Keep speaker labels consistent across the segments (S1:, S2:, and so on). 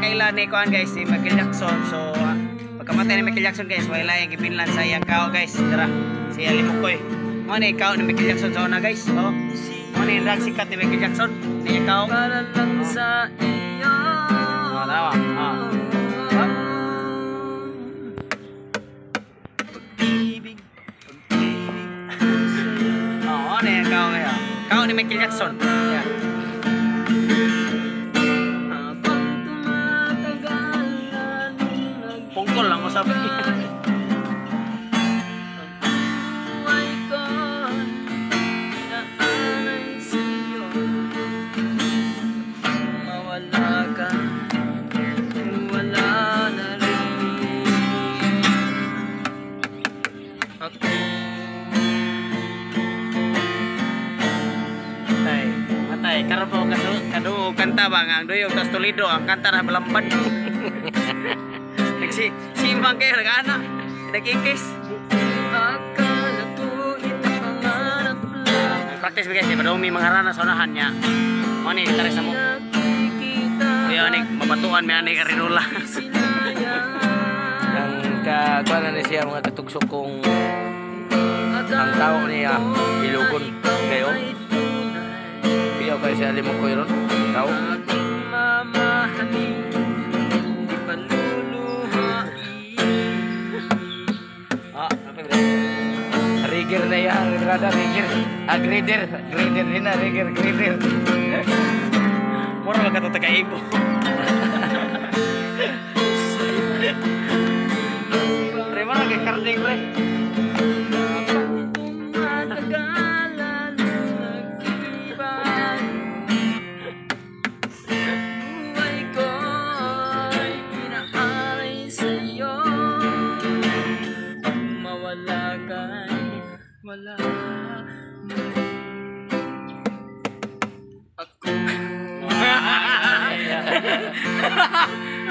S1: nakaila ni kuan, guys, si Michael Jackson. So pagkamatay ni Michael Jackson, guys, wala yung gibinlan sa iyang kao, guys. Dara si Alimukoy. Mo ni kao ni Michael Jackson sa una, guys. Oh. Mo ni ang sikat ni Michael Jackson. Ni iyang kao.
S2: Para lang sa iyo.
S1: Oh, tama. Oh. Oh.
S2: Pag-ibig, pag-ibig ko sa'yo.
S1: Oh, mo ni ang kao ngayon. Kao ni Michael Jackson. Yeah.
S2: Habang tumatagal, lalong nag
S1: Pungkol lang usap.
S2: Ang buhay ko naanay sa'yo. Mawala ka, wala na rin ako.
S1: Matay. Matay. Karon po kaso kadu kanta ba nga ang duyog tas Toledo ang kanta na balamban. Nagsi simang kayo nag-ana. Nagikis.
S2: Akala ko ito pangarap lang.
S1: Practice guys, eh, padumi mga harana sa unahan niya. Mo ni tara sa mo.
S2: Nakikita
S1: Kuya ni mabatuan mi ani karinula.
S2: sinaya.
S3: Ang ka kuan na ni siya mga katugsok kung ang tao niya ilugon kayo. Piyaw kayo siya Alimukoy ron. Tao.
S2: Aking mamahalin, hindi pa luluhain.
S1: Ah, apa bre?
S3: Rigger na yan, brother, rigger. Ah, grader, grader din na, rigger, grader.
S1: Mura ba ka to taga-ibo? Pre, mura kay karding, pre.
S2: Habang tumatagal, lalong nag-iba. Buhay ko'y inaalay sa'yo. Pag mawala ka'y wala na rin ako.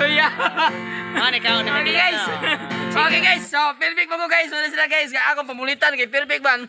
S3: Yeah.
S1: Ah, ni kao ni
S3: Okay,
S1: Michael
S3: guys.
S1: Jackson.
S3: Okay, guys, so perfect pa mo, guys. Wala sila, guys. Kaya akong pamulitan kay perfect man.